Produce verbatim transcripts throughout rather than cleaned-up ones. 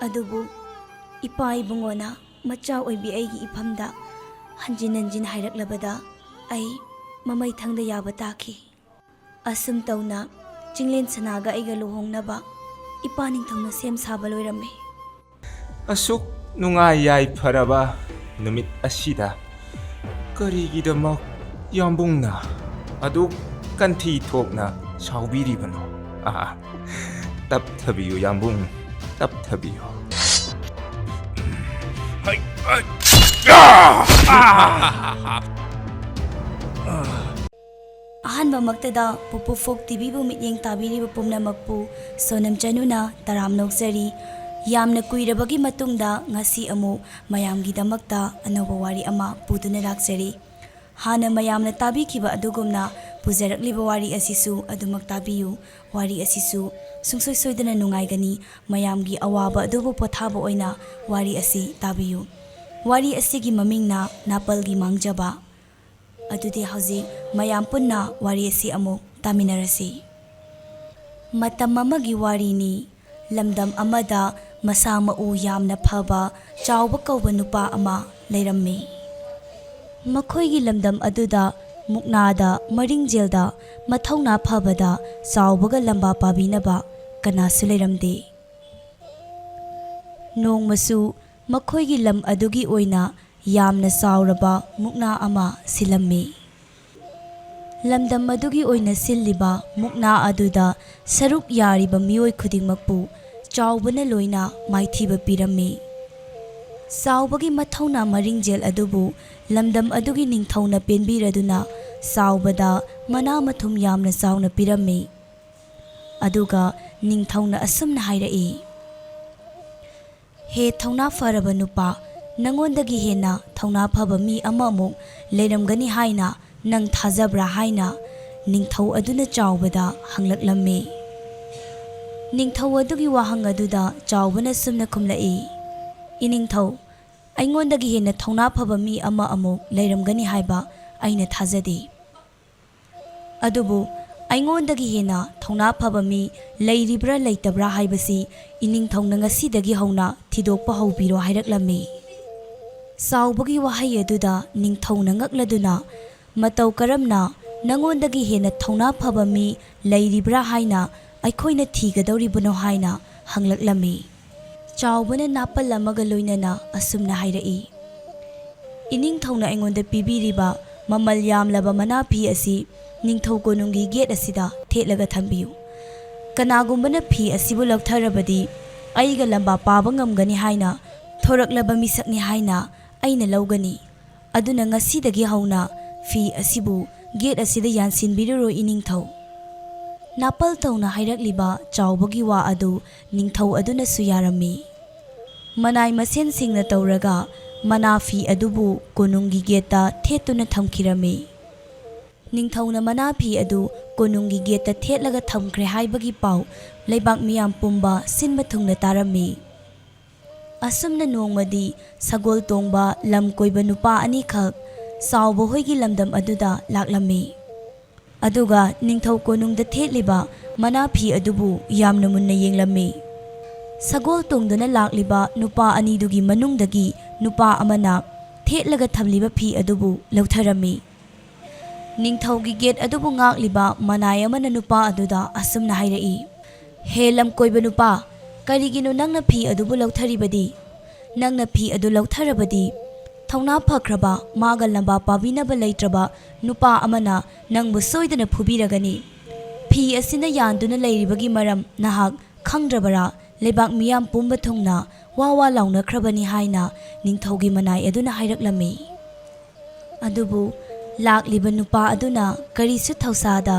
ꯑꯗꯨꯕꯨ ꯏꯄꯥ ꯏꯕꯨꯡꯉꯣꯅ ꯃꯆꯥ ꯑꯣꯏꯕꯤ ꯑꯩꯒꯤ ꯏꯐꯝꯗ ꯍꯟꯖꯤꯟ ꯍꯟꯖꯤꯟ ꯍꯥꯏꯔꯛꯂꯕꯗ ꯑꯩ ꯃꯃꯩ ꯊꯪꯗ ꯌꯥꯕ ꯇꯥꯈꯤ꯫ ꯑꯁꯨꯝ ꯇꯧꯅ ꯆꯤꯡꯂꯦꯟ ꯁꯅꯥꯒ ꯑꯩꯒ ꯂꯨꯍꯣꯡꯅꯕ ꯏꯄꯥ ꯅꯤꯡꯊꯧꯅ ꯁꯦꯝ ꯁꯥꯕ ꯂꯣꯏꯔꯝꯃꯤ꯫ ꯑꯁꯨꯛ ꯅꯨꯡꯉꯥꯏ ꯌꯥꯏꯐꯔꯕ ꯅꯨꯃꯤꯠ ꯑꯁꯤꯗ ꯀꯔꯤꯒꯤꯗꯃꯛ ꯌꯥꯝꯕꯨꯡꯅ ꯑꯗꯨꯛ ꯀꯟꯊꯤ ꯊꯣꯛꯅ ꯁꯥꯎꯕꯤꯔꯤꯕꯅꯣ? ꯑꯥ, ꯇꯞꯊꯕꯤꯌꯨ ꯌꯥꯝꯕꯨꯡ, ꯇꯞꯊꯕꯤꯌꯨ꯫ ꯍꯩ, ꯍꯩ, ꯑꯥ! ꯑꯍꯥꯟꯕꯃꯛꯇꯗ ꯄꯨꯄꯨ ꯐꯣꯛ ꯇꯤꯚꯤꯕꯨ ꯃꯤꯠꯌꯦꯡ ꯇꯥꯕꯤꯔꯤꯕ ꯄꯨꯝꯅꯃꯛꯄꯨ ꯁꯣꯅꯝ ꯆꯅꯨꯅ ꯇꯔꯥꯝ ꯅꯣꯛꯆꯔꯤ꯫ ꯌꯥꯝꯅ ꯀꯨꯏꯔꯕꯒꯤ ꯃꯇꯨꯡꯗ ꯉꯁꯤ ꯑꯃꯨꯛ ꯃꯌꯥꯝꯒꯤꯗꯃꯛꯇ ꯑꯅꯧꯕ ꯋꯥꯔꯤ ꯑꯃ ꯄꯨꯗꯨꯅ ꯂꯥꯛꯆꯔꯤ꯫ ꯍꯥꯟꯅ ꯃꯌꯥꯝꯅ ꯇꯥꯕꯤꯈꯤꯕ ꯑꯗꯨꯒꯨꯝꯅ ꯄꯨꯖꯔꯛꯂꯤꯕ ꯋꯥꯔꯤ ꯑꯁꯤꯁꯨ ꯑꯗꯨꯃꯛ ꯇꯥꯕꯤꯌꯨ꯫ ꯋꯥꯔꯤ ꯑꯁꯤꯁꯨ ꯁꯨꯡꯁꯣꯏ ꯁꯣꯏꯗꯅ ꯅꯨꯡꯉꯥꯏꯒꯅꯤ꯫ ꯃꯌꯥꯝꯒꯤ ꯑꯋꯥꯕ ꯑꯗꯨꯕꯨ ꯄꯣꯊꯥꯕ ꯑꯣꯏꯅ ꯋꯥꯔꯤ ꯑꯁꯤ ꯇꯥꯕꯤꯌꯨ꯫ ꯋꯥꯔꯤ ꯑꯁꯤꯒꯤ ꯃꯃꯤꯡꯅ ꯅꯥꯄꯜꯒꯤ ꯃꯥꯡꯖꯕ꯫ ꯑꯗꯨꯗꯤ ꯍꯧꯖꯤꯛ ꯃꯌꯥꯝ ꯄꯨꯟꯅ ꯋꯥꯔꯤ ꯑꯁꯤ ꯑꯃꯨꯛ ꯇꯥꯃꯤꯟꯅꯔꯁꯤ꯫ ꯃꯇꯝ ꯑꯃꯒꯤ ꯋꯥꯔꯤꯅꯤ꯫ ꯂꯝꯗꯝ ꯑꯃꯗ ꯃꯁꯥ ꯃꯎ ꯌꯥꯝꯅ ꯐꯕ ꯆꯥꯎꯕ ꯀꯧꯕ ꯅꯨꯄꯥ ꯑꯃ ꯂꯩꯔꯝꯃꯤ꯫ ꯃꯈꯣꯏꯒꯤ ꯂꯝꯗꯝ ꯑꯗꯨꯗ ꯃꯨꯛꯅꯥꯗ, ꯃꯔꯤꯡꯖꯦꯜꯗ, ꯃꯊꯧꯅꯥ ꯐꯕꯗ ꯆꯥꯎꯕꯒ ꯂꯝꯕꯥ ꯄꯥꯕꯤꯅꯕ ꯀꯅꯥꯁꯨ ꯂꯩꯔꯝꯗꯦ꯫ ꯅꯣꯡꯃꯁꯨ ꯃꯈꯣꯏꯒꯤ ꯂꯝ ꯑꯗꯨꯒꯤ ꯑꯣꯏꯅ ꯌꯥꯝꯅ ꯆꯥꯎꯔꯕ ꯃꯨꯛꯅꯥ ꯑꯃ ꯁꯤꯜꯂꯝꯃꯤ꯫ ꯂꯝꯗꯝ ꯑꯗꯨꯒꯤ ꯑꯣꯏꯅ ꯁꯤꯜꯂꯤꯕ ꯃꯨꯛꯅꯥ ꯑꯗꯨꯗ ꯁꯔꯨꯛ ꯌꯥꯔꯤꯕ ꯃꯤꯑꯣꯏ ꯈꯨꯗꯤꯡꯃꯛꯄꯨ ꯆꯥꯎꯕꯅ ꯂꯣꯏꯅ ꯃꯥꯏꯊꯤꯕ ꯄꯤꯔꯝꯃꯤ꯫ ꯆꯥꯎꯕꯒꯤ ꯃꯊꯧꯅꯥ ꯃꯔꯤꯡꯖꯦꯜ ꯑꯗꯨꯕꯨ ꯂꯝꯗꯝ ꯑꯗꯨꯒꯤ ꯅꯤꯡꯊꯧꯅ ꯄꯦꯟꯕꯤꯔꯗꯨꯅ ꯆꯥꯎꯕꯗ ꯃꯅꯥ ꯃꯊꯨꯝ ꯌꯥꯝꯅ ꯆꯥꯎꯅ ꯄꯤꯔꯝꯃꯤ꯫ ꯑꯗꯨꯒ ꯅꯤꯡꯊꯧꯅ ꯑꯁꯨꯝꯅ ꯍꯥꯏꯔꯛꯏ, "ꯍꯦ ꯊꯧꯅꯥ ꯐꯔꯕ ꯅꯨꯄꯥ, ꯅꯉꯣꯟꯗꯒꯤ ꯍꯦꯟꯅ ꯊꯧꯅꯥ ꯐꯕ ꯃꯤ ꯑꯃꯃꯨꯛ ꯂꯩꯔꯝꯒꯅꯤ ꯍꯥꯏꯅ ꯅꯪ ꯊꯥꯖꯕ꯭ꯔꯥ?" ꯍꯥꯏꯅ ꯅꯤꯡꯊꯧ ꯑꯗꯨꯅ ꯆꯥꯎꯕꯗ ꯍꯪꯂꯛꯂꯝꯃꯤ꯫ ꯅꯤꯡꯊꯧ ꯑꯗꯨꯒꯤ ꯋꯥꯍꯪ ꯑꯗꯨꯗ ꯆꯥꯎꯕꯅ ꯁꯨꯝꯅ ꯈꯨꯝꯂꯛꯏ, "ꯏꯅꯤꯡꯊꯧ, ꯑꯩꯉꯣꯟꯗꯒꯤ ꯍꯦꯟꯅ ꯊꯧꯅꯥ ꯐꯕ ꯃꯤ ꯑꯃ ꯑꯃꯨꯛ ꯂꯩꯔꯝꯒꯅꯤ ꯍꯥꯏꯕ ꯑꯩꯅ ꯊꯥꯖꯗꯦ꯫ ꯑꯗꯨꯕꯨ "ꯑꯩꯉꯣꯟꯗꯒꯤ ꯍꯦꯟꯅ ꯊꯧꯅꯥ ꯐꯕ ꯃꯤ ꯂꯩꯔꯤꯕ꯭ꯔꯥ ꯂꯩꯇꯕ꯭ꯔꯥ ꯍꯥꯏꯕꯁꯤ ꯏꯅꯤꯡꯊꯧꯅ ꯉꯁꯤꯗꯒꯤ ꯍꯧꯅ ꯊꯤꯗꯣꯛꯄ ꯍꯧꯕꯤꯔꯣ" ꯍꯥꯏꯔꯛꯂꯝꯃꯤ꯫ ꯆꯥꯎꯕꯒꯤ ꯋꯥꯍꯩ ꯑꯗꯨꯗ ꯅꯤꯡꯊꯧꯅ ꯉꯛꯂꯗꯨꯅ, "ꯃꯇꯧ ꯀꯔꯝꯅ ꯅꯉꯣꯟꯗꯒꯤ ꯍꯦꯟꯅ ꯊꯧꯅꯥ ꯐꯕ ꯃꯤ ꯂꯩꯔꯤꯕ꯭ꯔꯥ ꯍꯥꯏꯅ ꯑꯩꯈꯣꯏꯅ ꯊꯤꯒꯗꯧꯔꯤꯕꯅꯣ?" ꯍꯥꯏꯅ ꯍꯪꯂꯛꯂꯝꯃꯤ꯫ ꯆꯥꯎꯕꯅ ꯅꯥꯄꯜ ꯑꯃꯒ ꯂꯣꯏꯅꯅ ꯑꯁꯨꯝꯅ ꯍꯥꯏꯔꯛꯏ, "ꯏꯅꯤꯡꯊꯧꯅ ꯑꯩꯉꯣꯟꯗ ꯄꯤꯕꯤꯔꯤꯕ ꯃꯃꯜ ꯌꯥꯝꯂꯕ ꯃꯅꯥ ꯐꯤ ꯑꯁꯤ ꯅꯤꯡꯊꯧ ꯀꯣꯅꯨꯡꯒꯤ ꯒꯦꯠ ꯑꯁꯤꯗ ꯊꯦꯠꯂꯒ ꯊꯝꯕꯤꯌꯨ꯫ ꯀꯅꯥꯒꯨꯝꯕꯅ ꯐꯤ ꯑꯁꯤꯕꯨ ꯂꯧꯊꯔꯕꯗꯤ ꯑꯩꯒ ꯂꯝꯕꯥ ꯄꯥꯕ ꯉꯝꯒꯅꯤ ꯍꯥꯏꯅ ꯊꯣꯔꯛꯂꯕ ꯃꯤꯁꯛꯅꯤ ꯍꯥꯏꯅ ꯑꯩꯅ ꯂꯧꯒꯅꯤ꯫ ꯑꯗꯨꯅ ꯉꯁꯤꯗꯒꯤ ꯍꯧꯅ ꯐꯤ ꯑꯁꯤꯕꯨ ꯒꯦꯠ ꯑꯁꯤꯗ ꯌꯥꯟꯁꯤꯟꯕꯤꯔꯔꯣꯏ ꯏꯅꯤꯡꯊꯧ꯫" ꯅꯥꯄꯜ ꯇꯧꯅ ꯍꯥꯏꯔꯛꯂꯤꯕ ꯆꯥꯎꯕꯒꯤ ꯋꯥ ꯑꯗꯨ ꯅꯤꯡꯊꯧ ꯑꯗꯨꯅꯁꯨ ꯌꯥꯔꯝꯃꯤ꯫ ꯃꯅꯥꯏ ꯃꯁꯦꯟꯁꯤꯡꯅ ꯇꯧꯔꯒ ꯃꯅꯥ ꯐꯤ ꯑꯗꯨꯕꯨ ꯀꯣꯅꯨꯡꯒꯤ ꯒꯦꯠꯇ ꯊꯦꯠꯇꯨꯅ ꯊꯝꯈꯤꯔꯝꯃꯤ꯫ ꯅꯤꯡꯊꯧꯅ ꯃꯅꯥ ꯐꯤ ꯑꯗꯨ ꯀꯣꯅꯨꯡꯒꯤ ꯒꯦꯠꯇ ꯊꯦꯠꯂꯒ ꯊꯝꯈ꯭ꯔꯦ ꯍꯥꯏꯕꯒꯤ ꯄꯥꯎ ꯂꯩꯕꯥꯛ ꯃꯤꯌꯥꯝ ꯄꯨꯝꯕ ꯁꯤꯟꯕ ꯊꯨꯡꯅ ꯇꯥꯔꯝꯃꯤ꯫ ꯑꯁꯨꯝꯅ ꯅꯣꯡꯃꯗꯤ ꯁꯒꯣꯜ ꯇꯣꯡꯕ ꯂꯝ ꯀꯣꯏꯕ ꯅꯨꯄꯥ ꯑꯅꯤꯈꯛ ꯆꯥꯎꯕ ꯍꯣꯏꯒꯤ ꯂꯝꯗꯝ ꯑꯗꯨꯗ ꯂꯥꯛꯂꯝꯃꯤ꯫ ꯑꯗꯨꯒ ꯅꯤꯡꯊꯧ ꯀꯣꯅꯨꯡꯗ ꯊꯦꯠꯂꯤꯕ ꯃꯅꯥ ꯐꯤ ꯑꯗꯨꯕꯨ ꯌꯥꯝꯅ ꯃꯨꯟꯅ ꯌꯦꯡꯂꯝꯃꯤ꯫ ꯁꯒꯣꯜ ꯇꯣꯡꯗꯨꯅ ꯂꯥꯛꯂꯤꯕ ꯅꯨꯄꯥ ꯑꯅꯤꯗꯨꯒꯤ ꯃꯅꯨꯡꯗꯒꯤ ꯅꯨꯄꯥ ꯑꯃꯅ ꯊꯦꯠꯂꯒ ꯊꯝꯂꯤꯕ ꯐꯤ ꯑꯗꯨꯕꯨ ꯂꯧꯊꯔꯝꯃꯤ꯫ ꯅꯤꯡꯊꯧꯒꯤ ꯒꯦꯠ ꯑꯗꯨꯕꯨ ꯉꯥꯛꯂꯤꯕ ꯃꯅꯥꯏ ꯑꯃꯅ ꯅꯨꯄꯥ ꯑꯗꯨꯗ ꯑꯁꯨꯝꯅ ꯍꯥꯏꯔꯛꯏ, "ꯍꯦ ꯂꯝꯀꯣꯏꯕ ꯅꯨꯄꯥ, ꯀꯔꯤꯒꯤꯅꯣ ꯅꯪꯅ ꯐꯤ ꯑꯗꯨꯕꯨ ꯂꯧꯊꯔꯤꯕꯗꯤ? ꯅꯪꯅ ꯐꯤ ꯑꯗꯨ ꯂꯧꯊꯔꯕꯗꯤ, ꯊꯧꯅꯥ ꯐꯈ꯭ꯔꯕ ꯃꯥꯒ ꯂꯝꯕꯥ ꯄꯥꯕꯤꯅꯕ ꯂꯩꯇ꯭ꯔꯕ ꯅꯨꯄꯥ ꯑꯃꯅ ꯅꯪꯕꯨ ꯁꯣꯏꯗꯅ ꯐꯨꯕꯤꯔꯒꯅꯤ꯫ ꯐꯤ ꯑꯁꯤꯅ ꯌꯥꯟꯗꯨꯅ ꯂꯩꯔꯤꯕꯒꯤ ꯃꯔꯝ ꯅꯍꯥꯛ ꯈꯪꯗ꯭ꯔꯕꯔꯥ? ꯂꯩꯕꯥꯛ ꯃꯤꯌꯥꯝ ꯄꯨꯝꯕ ꯊꯨꯡꯅ ꯋꯥ ꯋꯥ ꯂꯥꯎꯅꯈ꯭ꯔꯕꯅꯤ" ꯍꯥꯏꯅ ꯅꯤꯡꯊꯧꯒꯤ ꯃꯅꯥꯏ ꯑꯗꯨꯅ ꯍꯥꯏꯔꯛꯂꯝꯃꯤ꯫ ꯑꯗꯨꯕꯨ ꯂꯥꯛꯂꯤꯕ ꯅꯨꯄꯥ ꯑꯗꯨꯅ ꯀꯔꯤꯁꯨ ꯊꯧꯁꯥꯗ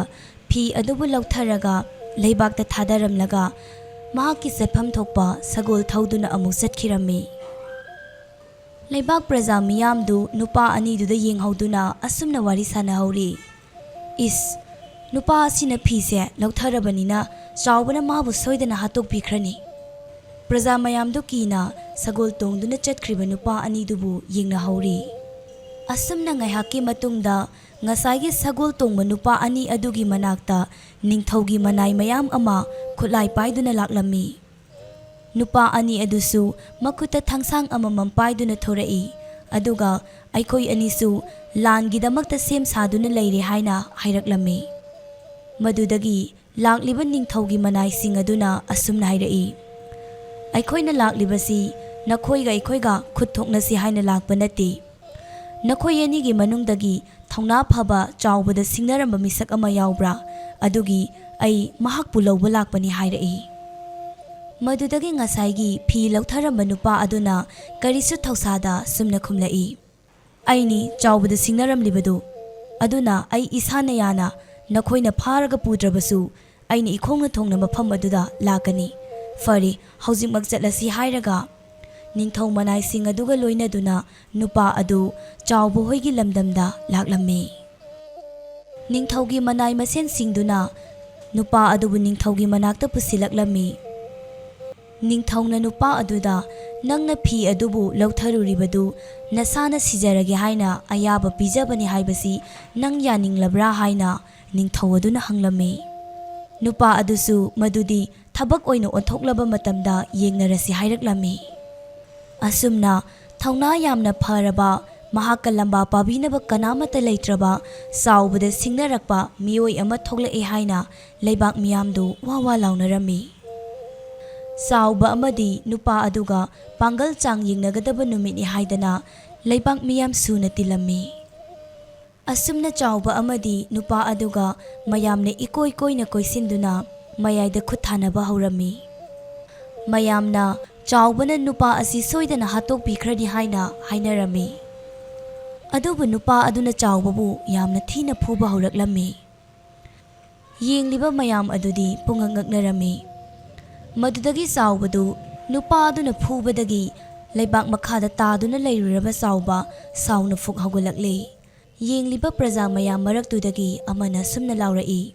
ꯐꯤ ꯑꯗꯨꯕꯨ ꯂꯧꯊꯔꯒ ꯂꯩꯕꯥꯛꯇ ꯊꯥꯗꯔꯝꯂꯒ ꯃꯍꯥꯛꯀꯤ ꯆꯠꯐꯝ ꯊꯣꯛꯄ ꯁꯒꯣꯜ ꯊꯧꯗꯨꯅ ꯑꯃꯨꯛ ꯆꯠꯈꯤꯔꯝꯃꯤ꯫ ꯂꯩꯕꯥꯛ ꯄ꯭ꯔꯖꯥ ꯃꯤꯌꯥꯝꯗꯨ ꯅꯨꯄꯥ ꯑꯅꯤꯗꯨꯗ ꯌꯦꯡꯍꯧꯗꯨꯅ ꯑꯁꯨꯝꯅ ꯋꯥꯔꯤ ꯁꯥꯟꯅꯍꯧꯔꯤ, "ꯏꯁ, ꯅꯨꯄꯥ ꯑꯁꯤꯅ ꯐꯤꯁꯦ ꯂꯧꯊꯔꯕꯅꯤꯅ ꯆꯥꯎꯕꯅ ꯃꯥꯕꯨ ꯁꯣꯏꯗꯅ ꯍꯥꯠꯇꯣꯛꯄꯤꯈ꯭ꯔꯅꯤ꯫" ꯄ꯭ꯔꯖꯥ ꯃꯌꯥꯝꯗꯨ ꯀꯤꯅ ꯁꯒꯣꯜ ꯇꯣꯡꯗꯨꯅ ꯆꯠꯈ꯭ꯔꯤꯕ ꯅꯨꯄꯥ ꯑꯅꯤꯗꯨꯕꯨ ꯌꯦꯡꯅꯍꯧꯔꯤ꯫ ꯑꯁꯨꯝꯅ ꯉꯥꯏꯍꯥꯛꯀꯤ ꯃꯇꯨꯡꯗ ꯉꯁꯥꯏꯒꯤ ꯁꯒꯣꯜ ꯇꯣꯡꯕ ꯅꯨꯄꯥ ꯑꯅꯤ ꯑꯗꯨꯒꯤ ꯃꯅꯥꯛꯇ ꯅꯤꯡꯊꯧꯒꯤ ꯃꯅꯥꯏ ꯃꯌꯥꯝ ꯑꯃ ꯈꯨꯠꯂꯥꯏ ꯄꯥꯏꯗꯨꯅ ꯂꯥꯛꯂꯝꯃꯤ꯫ ꯅꯨꯄꯥ ꯑꯅꯤ ꯑꯗꯨꯁꯨ ꯃꯈꯨꯠꯇ ꯊꯥꯡꯁꯥꯡ ꯑꯃꯃꯝ ꯄꯥꯏꯗꯨꯅ ꯊꯣꯔꯛꯏ, ꯑꯗꯨꯒ "ꯑꯩꯈꯣꯏ ꯑꯅꯤꯁꯨ ꯂꯥꯟꯒꯤꯗꯃꯛꯇ ꯁꯦꯝ ꯁꯥꯗꯨꯅ ꯂꯩꯔꯦ" ꯍꯥꯏꯅ ꯍꯥꯏꯔꯛꯂꯝꯃꯤ꯫ ꯃꯗꯨꯗꯒꯤ ꯂꯥꯛꯂꯤꯕ ꯅꯤꯡꯊꯧꯒꯤ ꯃꯅꯥꯏꯁꯤꯡ ꯑꯗꯨꯅ ꯑꯁꯨꯝꯅ ꯍꯥꯏꯔꯛꯏ, "ꯑꯩꯈꯣꯏꯅ ꯂꯥꯛꯂꯤꯕꯁꯤ ꯅꯈꯣꯏꯒ ꯑꯩꯈꯣꯏꯒ ꯈꯨꯠ ꯊꯣꯛꯅꯁꯤ ꯍꯥꯏꯅ ꯂꯥꯛꯄ ꯅꯠꯇꯦ꯫ ꯅꯈꯣꯏ ꯑꯅꯤꯒꯤ ꯃꯅꯨꯡꯗꯒꯤ ꯊꯧꯅꯥ ꯐꯕ ꯆꯥꯎꯕꯗ ꯁꯤꯡꯅꯔꯝꯕ ꯃꯤꯁꯛ ꯑꯃ ꯌꯥꯎꯕ꯭ꯔꯥ? ꯑꯗꯨꯒꯤ ꯑꯩ ꯃꯍꯥꯛꯄꯨ ꯂꯧꯕ ꯂꯥꯛꯄꯅꯤ" ꯍꯥꯏꯔꯛꯏ꯫ ꯃꯗꯨꯗꯒꯤ ꯉꯁꯥꯏꯒꯤ ꯐꯤ ꯂꯧꯊꯔꯝꯕ ꯅꯨꯄꯥ ꯑꯗꯨꯅ ꯀꯔꯤꯁꯨ ꯊꯧꯁꯥꯗ ꯁꯨꯝꯅ ꯈꯨꯝꯂꯛꯏ, "ꯑꯩꯅꯤ ꯆꯥꯎꯕꯗ ꯁꯤꯡꯅꯔꯝꯂꯤꯕꯗꯨ꯫ ꯑꯗꯨꯅ ꯑꯩ ꯏꯁꯥꯅ ꯌꯥꯅ ꯅꯈꯣꯏꯅ ꯐꯥꯔꯒ ꯄꯨꯗ꯭ꯔꯕꯁꯨ ꯑꯩꯅ ꯏꯈꯣꯡꯅ ꯊꯣꯡꯅ ꯃꯐꯝ ꯑꯗꯨꯗ ꯂꯥꯛꯀꯅꯤ꯫ ꯐꯔꯦ, ꯍꯧꯖꯤꯛꯃꯛ ꯆꯠꯂꯁꯤ" ꯍꯥꯏꯔꯒ ꯅꯤꯡꯊꯧ ꯃꯅꯥꯏꯁꯤꯡ ꯑꯗꯨꯒ ꯂꯣꯏꯅꯗꯨꯅ ꯅꯨꯄꯥ ꯑꯗꯨ ꯆꯥꯎꯕ ꯍꯣꯏꯒꯤ ꯂꯝꯗꯝꯗ ꯂꯥꯛꯂꯝꯃꯤ꯫ ꯅꯤꯡꯊꯧꯒꯤ ꯃꯅꯥꯏ ꯃꯁꯦꯟꯁꯤꯡꯗꯨꯅ ꯅꯨꯄꯥ ꯑꯗꯨꯕꯨ ꯅꯤꯡꯊꯧꯒꯤ ꯃꯅꯥꯛꯇ ꯄꯨꯁꯤꯜꯂꯛꯂꯝꯃꯤ꯫ ꯅꯤꯡꯊꯧꯅ ꯅꯨꯄꯥ ꯑꯗꯨꯗ, "ꯅꯪꯅ ꯐꯤ ꯑꯗꯨꯕꯨ ꯂꯧꯊꯔꯨꯔꯤꯕꯗꯨ ꯅꯁꯥꯅ ꯁꯤꯖꯔꯒꯦ ꯍꯥꯏꯅ ꯑꯌꯥꯕ ꯄꯤꯖꯕꯅꯤ ꯍꯥꯏꯕꯁꯤ ꯅꯪ ꯌꯥꯅꯤꯡꯂꯕ꯭ꯔꯥ?" ꯍꯥꯏꯅ ꯅꯤꯡꯊꯧ ꯑꯗꯨꯅ ꯍꯪꯂꯝꯃꯤ꯫ ꯅꯨꯄꯥ ꯑꯗꯨꯁꯨ ꯃꯗꯨꯗꯤ ꯊꯕꯛ ꯑꯣꯏꯅ ꯑꯣꯟꯊꯣꯛꯂꯕ ꯃꯇꯝꯗ ꯌꯦꯡꯅꯔꯁꯤ ꯍꯥꯏꯔꯛꯂꯝꯃꯤ꯫ ꯑꯁꯨꯝꯅ ꯊꯧꯅꯥ ꯌꯥꯝꯅ ꯐꯔꯕ, ꯃꯍꯥꯛꯀ ꯂꯝꯕꯥ ꯄꯥꯕꯤꯅꯕ ꯀꯅꯥꯃꯠꯇ ꯂꯩꯇ꯭ꯔꯕ ꯆꯥꯎꯕꯗ ꯁꯤꯡꯅꯔꯛꯄ ꯃꯤꯑꯣꯏ ꯑꯃ ꯊꯣꯛꯂꯛꯑꯦ ꯍꯥꯏꯅ ꯂꯩꯕꯥꯛ ꯃꯤꯌꯥꯝꯗꯨ ꯋꯥ ꯋꯥ ꯂꯥꯎꯅꯔꯝꯃꯤ꯫ ꯆꯥꯎꯕ ꯑꯃꯗꯤ ꯅꯨꯄꯥ ꯑꯗꯨꯒ ꯄꯥꯡꯒꯜ ꯆꯥꯡ ꯌꯦꯡꯅꯒꯗꯕ ꯅꯨꯃꯤꯠꯅꯤ ꯍꯥꯏꯗꯅ ꯂꯩꯕꯥꯛ ꯃꯤꯌꯥꯝ ꯁꯨꯅ ꯇꯤꯜꯂꯝꯃꯤ꯫ ꯑꯁꯨꯝꯅ ꯆꯥꯎꯕ ꯑꯃꯗꯤ ꯅꯨꯄꯥ ꯑꯗꯨꯒ ꯃꯌꯥꯝꯅ ꯏꯀꯣꯏ ꯀꯣꯏꯅ ꯀꯣꯏꯁꯤꯟꯗꯨꯅ ꯃꯌꯥꯏꯗ ꯈꯨꯠ ꯊꯥꯅꯕ ꯍꯧꯔꯝꯃꯤ꯫ ꯃꯌꯥꯝꯅ ꯆꯥꯎꯕꯅ ꯅꯨꯄꯥ ꯑꯁꯤ ꯁꯣꯏꯗꯅ ꯍꯥꯠꯇꯣꯛꯄꯤꯈ꯭ꯔꯅꯤ ꯍꯥꯏꯅ ꯍꯥꯏꯅꯔꯝꯃꯤ꯫ ꯑꯗꯨꯕꯨ ꯅꯨꯄꯥ ꯑꯗꯨꯅ ꯆꯥꯎꯕꯕꯨ ꯌꯥꯝꯅ ꯊꯤꯅ ꯐꯨꯕ ꯍꯧꯔꯛꯂꯝꯃꯤ꯫ ꯌꯦꯡꯂꯤꯕ ꯃꯌꯥꯝ ꯑꯗꯨꯗꯤ ꯄꯨꯡꯉꯛ ꯉꯛꯅꯔꯝꯃꯤ꯫ ꯃꯗꯨꯗꯒꯤ ꯆꯥꯎꯕꯗꯨ ꯅꯨꯄꯥ ꯑꯗꯨꯅ ꯐꯨꯕꯗꯒꯤ ꯂꯩꯕꯥꯛ ꯃꯈꯥꯗ ꯇꯥꯗꯨꯅ ꯂꯩꯔꯨꯔꯕ ꯆꯥꯎꯕ ꯁꯥꯎꯅ ꯐꯨꯛ ꯍꯧꯒꯠꯂꯛꯂꯦ꯫ ꯌꯦꯡꯂꯤꯕ ꯄ꯭ꯔꯖꯥ ꯃꯌꯥꯝ ꯃꯔꯛꯇꯨꯗꯒꯤ ꯑꯃꯅ ꯁꯨꯝꯅ ꯂꯥꯎꯔꯛꯏ,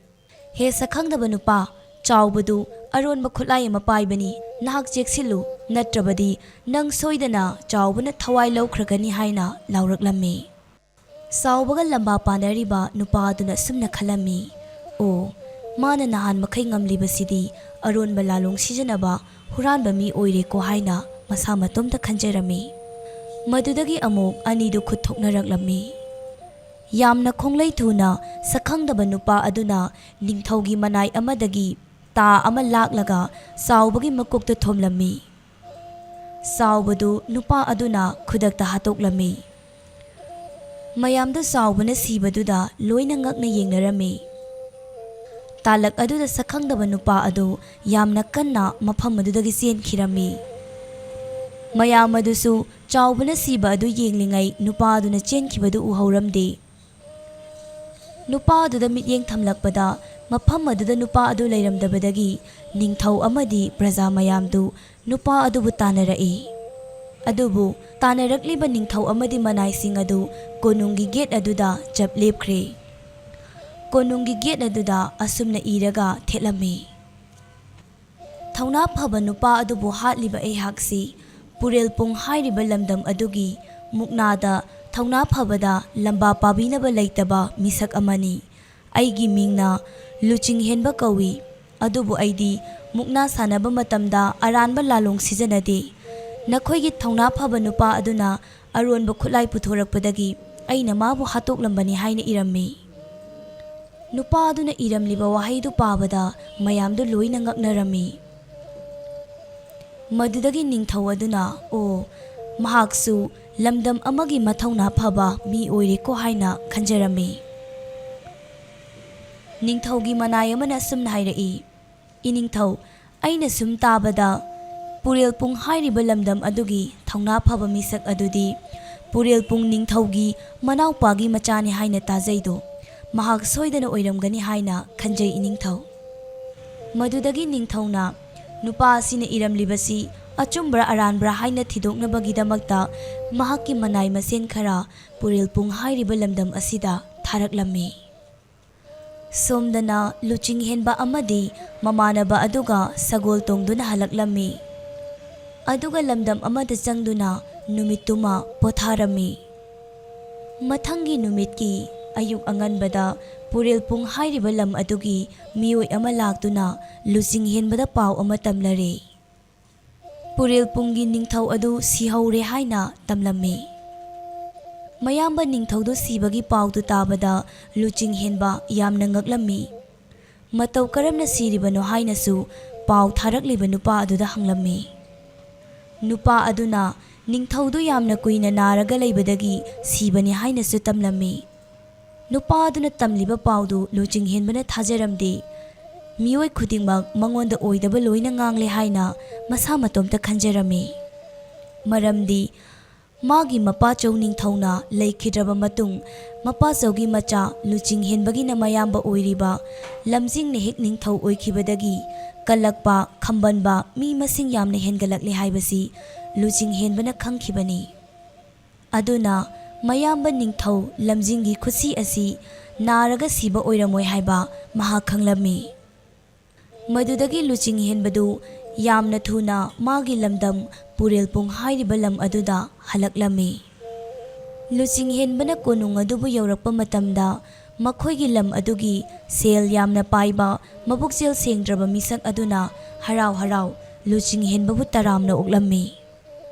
"ꯍꯦ ꯁꯛꯈꯪꯗꯕ ꯅꯨꯄꯥ, ꯆꯥꯎꯕꯗꯨ ꯑꯔꯣꯟꯕ ꯈꯨꯠꯂꯥꯏ ꯑꯃ ꯄꯥꯏꯕꯅꯤ, ꯅꯍꯥꯛ ꯆꯦꯛꯁꯤꯜꯂꯨ, ꯅꯠꯇ꯭ꯔꯕꯗꯤ ꯅꯪ ꯁꯣꯏꯗꯅ ꯆꯥꯎꯕꯅ ꯊꯋꯥꯏ ꯂꯧꯈ꯭ꯔꯒꯅꯤ" ꯍꯥꯏꯅ ꯂꯥꯎꯔꯛꯂꯝꯃꯤ꯫ ꯆꯥꯎꯕꯒ ꯂꯝꯕꯥ ꯄꯥꯅꯔꯤꯕ ꯅꯨꯄꯥ ꯑꯗꯨꯅ ꯁꯨꯝꯅ ꯈꯜꯂꯝꯃꯤ, "ꯑꯣ, ꯃꯥꯅ ꯅꯍꯥꯟ ꯃꯈꯩ ꯉꯝꯂꯤꯕꯁꯤꯗꯤ ꯑꯔꯣꯟꯕ ꯂꯥꯂꯣꯡ ꯁꯤꯖꯤꯟꯅꯕ ꯍꯨꯔꯥꯟꯕ ꯃꯤ ꯑꯣꯏꯔꯦꯀꯣ" ꯍꯥꯏꯅ ꯃꯁꯥ ꯃꯇꯣꯝꯇ ꯈꯟꯖꯔꯝꯃꯤ꯫ ꯃꯗꯨꯗꯒꯤ ꯑꯃꯨꯛ ꯑꯅꯤꯗꯨ ꯈꯨꯠ ꯊꯣꯛꯅꯔꯛꯂꯝꯃꯤ꯫ ꯌꯥꯝꯅ ꯈꯣꯡꯂꯩ ꯊꯨꯅ ꯁꯛꯈꯪꯗꯕ ꯅꯨꯄꯥ ꯑꯗꯨꯅ ꯅꯤꯡꯊꯧꯒꯤ ꯃꯅꯥꯏ ꯑꯃꯗꯒꯤ ꯇꯥ ꯑꯃ ꯂꯥꯛꯂꯒ ꯆꯥꯎꯕꯒꯤ ꯃꯀꯣꯛꯇ ꯊꯣꯝꯂꯝꯃꯤ꯫ ꯆꯥꯎꯕꯗꯨ ꯅꯨꯄꯥ ꯑꯗꯨꯅ ꯈꯨꯗꯛꯇ ꯍꯥꯠꯇꯣꯛꯂꯝꯃꯤ꯫ ꯃꯌꯥꯝꯗ ꯆꯥꯎꯕꯅ ꯁꯤꯕꯗꯨꯗ ꯂꯣꯏꯅ ꯉꯛꯅ ꯌꯦꯡꯅꯔꯝꯃꯤ꯫ ꯇꯥꯂꯛ ꯑꯗꯨꯗ ꯁꯛꯈꯪꯗꯕ ꯅꯨꯄꯥ ꯑꯗꯨ ꯌꯥꯝꯅ ꯀꯟꯅ ꯃꯐꯝ ꯑꯗꯨꯗꯒꯤ ꯆꯦꯟꯈꯤꯔꯝꯃꯤ꯫ ꯃꯌꯥꯝ ꯑꯗꯨꯁꯨ ꯆꯥꯎꯕꯅ ꯁꯤꯕ ꯑꯗꯨ ꯌꯦꯡꯂꯤꯉꯩ ꯅꯨꯄꯥ ꯑꯗꯨꯅ ꯆꯦꯟꯈꯤꯕꯗꯨ ꯎꯍꯧꯔꯝꯗꯦ꯫ ꯅꯨꯄꯥ ꯑꯗꯨꯗ ꯃꯤꯠꯌꯦꯡ ꯊꯝꯂꯛꯄꯗ, ꯃꯐꯝ ꯑꯗꯨꯗ ꯅꯨꯄꯥ ꯑꯗꯨ ꯂꯩꯔꯝꯗꯕꯗꯒꯤ ꯅꯤꯡꯊꯧ ꯑꯃꯗꯤ ꯄ꯭ꯔꯖꯥ ꯃꯌꯥꯝꯗꯨ ꯅꯨꯄꯥ ꯑꯗꯨꯕꯨ ꯇꯥꯟꯅꯔꯛꯏ꯫ ꯑꯗꯨꯕꯨ ꯇꯥꯟꯅꯔꯛꯂꯤꯕ ꯅꯤꯡꯊꯧ ꯑꯃꯗꯤ ꯃꯅꯥꯏꯁꯤꯡ ꯑꯗꯨ ꯀꯣꯅꯨꯡꯒꯤ ꯒꯦꯠ ꯑꯗꯨꯗ ꯆꯞ ꯂꯦꯞꯈ꯭ꯔꯦ꯫ ꯀꯣꯅꯨꯡꯒꯤ ꯒꯦꯠ ꯑꯗꯨꯗ ꯑꯁꯨꯝꯅ ꯏꯔꯒ ꯊꯦꯠꯂꯝꯃꯤ, "ꯊꯧꯅꯥ ꯐꯕ ꯅꯨꯄꯥ ꯑꯗꯨꯕꯨ ꯍꯥꯠꯂꯤꯕ ꯑꯩꯍꯥꯛꯁꯤ ꯄꯨꯔꯦꯜꯄꯨꯡ ꯍꯥꯏꯔꯤꯕ ꯂꯝꯗꯝ ꯑꯗꯨꯒꯤ ꯃꯨꯛꯅꯥꯗ ꯊꯧꯅꯥ ꯐꯕꯗ ꯂꯝꯕꯥ ꯄꯥꯕꯤꯅꯕ ꯂꯩꯇꯕ ꯃꯤꯁꯛ ꯑꯃꯅꯤ꯫ ꯑꯩꯒꯤ ꯃꯤꯡꯅ ꯂꯨꯆꯤꯡ ꯍꯦꯟꯕ ꯀꯧꯏ꯫ ꯑꯗꯨꯕꯨ ꯑꯩꯗꯤ ꯃꯨꯛꯅꯥ ꯁꯥꯟꯅꯕ ꯃꯇꯝꯗ ꯑꯔꯥꯟꯕ ꯂꯥꯂꯣꯡ ꯁꯤꯖꯤꯟꯅꯗꯦ꯫ ꯅꯈꯣꯏꯒꯤ ꯊꯧꯅꯥ ꯐꯕ ꯅꯨꯄꯥ ꯑꯗꯨꯅ ꯑꯔꯣꯟꯕ ꯈꯨꯠꯂꯥꯏ ꯄꯨꯊꯣꯔꯛꯄꯗꯒꯤ ꯑꯩꯅ ꯃꯥꯕꯨ ꯍꯥꯠꯇꯣꯛꯂꯝꯕꯅꯤ" ꯍꯥꯏꯅ ꯏꯔꯝꯃꯤ꯫ ꯅꯨꯄꯥ ꯑꯗꯨꯅ ꯏꯔꯝꯂꯤꯕ ꯋꯥꯍꯩꯗꯨ ꯄꯥꯕꯗ ꯃꯌꯥꯝꯗꯨ ꯂꯣꯏꯅ ꯉꯛꯅꯔꯝꯃꯤ꯫ ꯃꯗꯨꯗꯒꯤ ꯅꯤꯡꯊꯧ ꯑꯗꯨꯅ, "ꯑꯣ, ꯃꯍꯥꯛꯁꯨ ꯂꯝꯗꯝ ꯑꯃꯒꯤ ꯃꯊꯧꯅꯥ ꯐꯕ ꯃꯤ ꯑꯣꯏꯔꯦꯀꯣ" ꯍꯥꯏꯅ ꯈꯟꯖꯔꯝꯃꯤ꯫ ꯅꯤꯡꯊꯧꯒꯤ ꯃꯅꯥꯏ ꯑꯃꯅ ꯑꯁꯨꯝꯅ ꯍꯥꯏꯔꯛꯏ, "ꯏꯅꯤꯡꯊꯧ, ꯑꯩꯅ ꯁꯨꯝ ꯇꯥꯕꯗ ꯄꯨꯔꯦꯜꯄꯨꯡ ꯍꯥꯏꯔꯤꯕ ꯂꯝꯗꯝ ꯑꯗꯨꯒꯤ ꯊꯧꯅꯥ ꯐꯕ ꯃꯤꯁꯛ ꯑꯗꯨꯗꯤ ꯄꯨꯔꯦꯜꯄꯨꯡ ꯅꯤꯡꯊꯧꯒꯤ ꯃꯅꯥꯎꯄꯥꯒꯤ ꯃꯆꯥꯅꯤ ꯍꯥꯏꯅ ꯇꯥꯖꯩꯗꯣ, ꯃꯍꯥꯛ ꯁꯣꯏꯗꯅ ꯑꯣꯏꯔꯝꯒꯅꯤ ꯍꯥꯏꯅ ꯈꯟꯖꯩ ꯏꯅꯤꯡꯊꯧ"꯫ ꯃꯗꯨꯗꯒꯤ ꯅꯤꯡꯊꯧꯅ ꯅꯨꯄꯥ ꯑꯁꯤꯅ ꯏꯔꯝꯂꯤꯕꯁꯤ ꯑꯆꯨꯝꯕ꯭ꯔꯥ ꯑꯔꯥꯟꯕ꯭ꯔꯥ ꯍꯥꯏꯅ ꯊꯤꯗꯣꯛꯅꯕꯒꯤꯗꯃꯛꯇ ꯃꯍꯥꯛꯀꯤ ꯃꯅꯥꯏ ꯃꯁꯦꯟ ꯈꯔ ꯄꯨꯔꯦꯜꯄꯨꯡ ꯍꯥꯏꯔꯤꯕ ꯂꯝꯗꯝ ꯑꯁꯤꯗ ꯊꯥꯔꯛꯂꯝꯃꯤ꯫ ꯁꯣꯝꯗꯅ ꯂꯨꯆꯤꯡ ꯍꯦꯟꯕ ꯑꯃꯗꯤ ꯃꯃꯥꯟꯅꯕ ꯑꯗꯨꯒ ꯁꯒꯣꯜ ꯇꯣꯡꯗꯨꯅ ꯍꯜꯂꯛꯂꯝꯃꯤ꯫ ꯑꯗꯨꯒ ꯂꯝꯗꯝ ꯑꯃꯗ ꯆꯪꯗꯨꯅ ꯅꯨꯃꯤꯠꯇꯨꯃ ꯄꯣꯊꯥꯔꯝꯃꯤ꯫ ꯃꯊꯪꯒꯤ ꯅꯨꯃꯤꯠꯀꯤ ꯑꯌꯨꯛ ꯑꯉꯟꯕꯗ ꯄꯨꯔꯦꯜꯄꯨꯡ ꯍꯥꯏꯔꯤꯕ ꯂꯝ ꯑꯗꯨꯒꯤ ꯃꯤꯑꯣꯏ ꯑꯃ ꯂꯥꯛꯇꯨꯅ ꯂꯨꯆꯤꯡ ꯍꯦꯟꯕꯗ ꯄꯥꯎ ꯑꯃ ꯇꯝꯂꯔꯦ꯫ ꯄꯨꯔꯦꯜꯄꯨꯡꯒꯤ ꯅꯤꯡꯊꯧ ꯑꯗꯨ ꯁꯤꯍꯧꯔꯦ ꯍꯥꯏꯅ ꯇꯝꯂꯝꯃꯤ꯫ ꯃꯌꯥꯝꯕ ꯅꯤꯡꯊꯧꯗꯨ ꯁꯤꯕꯒꯤ ꯄꯥꯎꯗꯨ ꯇꯥꯕꯗ ꯂꯨꯆꯤꯡ ꯍꯦꯟꯕ ꯌꯥꯝꯅ ꯉꯛꯂꯝꯃꯤ꯫ ꯃꯇꯧ ꯀꯔꯝꯅ ꯁꯤꯔꯤꯕꯅꯣ ꯍꯥꯏꯅꯁꯨ ꯄꯥꯎ ꯊꯥꯔꯛꯂꯤꯕ ꯅꯨꯄꯥ ꯑꯗꯨꯗ ꯍꯪꯂꯝꯃꯤ꯫ ꯅꯨꯄꯥ ꯑꯗꯨꯅ ꯅꯤꯡꯊꯧꯗꯨ ꯌꯥꯝꯅ ꯀꯨꯏꯅ ꯅꯥꯔꯒ ꯂꯩꯕꯗꯒꯤ ꯁꯤꯕꯅꯤ ꯍꯥꯏꯅꯁꯨ ꯇꯝꯂꯝꯃꯤ꯫ ꯅꯨꯄꯥ ꯑꯗꯨꯅ ꯇꯝꯂꯤꯕ ꯄꯥꯎꯗꯨ ꯂꯨꯆꯤꯡ ꯍꯦꯟꯕꯅ ꯊꯥꯖꯔꯝꯗꯦ꯫ ꯃꯤꯑꯣꯏ ꯈꯨꯗꯤꯡꯃꯛ ꯃꯉꯣꯟꯗ ꯑꯣꯏꯗꯕ ꯂꯣꯏꯅ ꯉꯥꯡꯂꯦ ꯍꯥꯏꯅ ꯃꯁꯥ ꯃꯇꯣꯝꯇ ꯈꯟꯖꯔꯝꯃꯤ꯫ ꯃꯔꯝꯗꯤ ꯃꯥꯒꯤ ꯃꯄꯥꯆꯧ ꯅꯤꯡꯊꯧꯅ ꯂꯩꯈꯤꯗ꯭ꯔꯕ ꯃꯇꯨꯡ, ꯃꯄꯥꯆꯧꯒꯤ ꯃꯆꯥ ꯂꯨꯆꯤꯡ ꯍꯦꯟꯕꯒꯤꯅ ꯃꯌꯥꯝꯕ ꯑꯣꯏꯔꯤꯕ ꯂꯝꯖꯤꯡ ꯅꯍꯦꯛ ꯅꯤꯡꯊꯧ ꯑꯣꯏꯈꯤꯕꯗꯒꯤ ꯀꯜꯂꯛꯄ, ꯈꯝꯕꯟꯕ ꯃꯤ ꯃꯁꯤꯡ ꯌꯥꯝꯅ ꯍꯦꯟꯒꯠꯂꯛꯂꯦ ꯍꯥꯏꯕꯁꯤ ꯂꯨꯆꯤꯡ ꯍꯦꯟꯕꯅ ꯈꯪꯈꯤꯕꯅꯤ꯫ ꯑꯗꯨꯅ ꯃꯌꯥꯝꯕ ꯅꯤꯡꯊꯧ ꯂꯝꯖꯤꯡꯒꯤ ꯈꯨꯠꯁꯤ ꯑꯁꯤ ꯅꯥꯔꯒ ꯁꯤꯕ ꯑꯣꯏꯔꯝꯃꯣꯏ ꯍꯥꯏꯕ ꯃꯍꯥꯛ ꯈꯪꯂꯝꯃꯤ꯫ ꯃꯗꯨꯗꯒꯤ ꯂꯨꯆꯤꯡ ꯍꯦꯟꯕꯗꯨ ꯌꯥꯝꯅ ꯊꯨꯅ ꯃꯥꯒꯤ ꯂꯝꯗꯝ ꯄꯨꯔꯦꯜꯄꯨꯡ ꯍꯥꯏꯔꯤꯕ ꯂꯝ ꯑꯗꯨꯗ ꯍꯜꯂꯛꯂꯝꯃꯤ꯫ ꯂꯨꯆꯤꯡ ꯍꯦꯟꯕꯅ ꯀꯣꯅꯨꯡ ꯑꯗꯨꯕꯨ ꯌꯧꯔꯛꯄ ꯃꯇꯝꯗ, ꯃꯈꯣꯏꯒꯤ ꯂꯝ ꯑꯗꯨꯒꯤ ꯁꯦꯜ ꯌꯥꯝꯅ ꯄꯥꯏꯕ, ꯃꯕꯨꯛꯆꯦꯜ ꯁꯦꯡꯗ꯭ꯔꯕ ꯃꯤꯁꯛ ꯑꯗꯨꯅ ꯍꯔꯥꯎ ꯍꯔꯥꯎ ꯂꯨꯆꯤꯡ ꯍꯦꯟꯕꯕꯨ ꯇꯔꯥꯝꯅ ꯑꯣꯛꯂꯝꯃꯤ꯫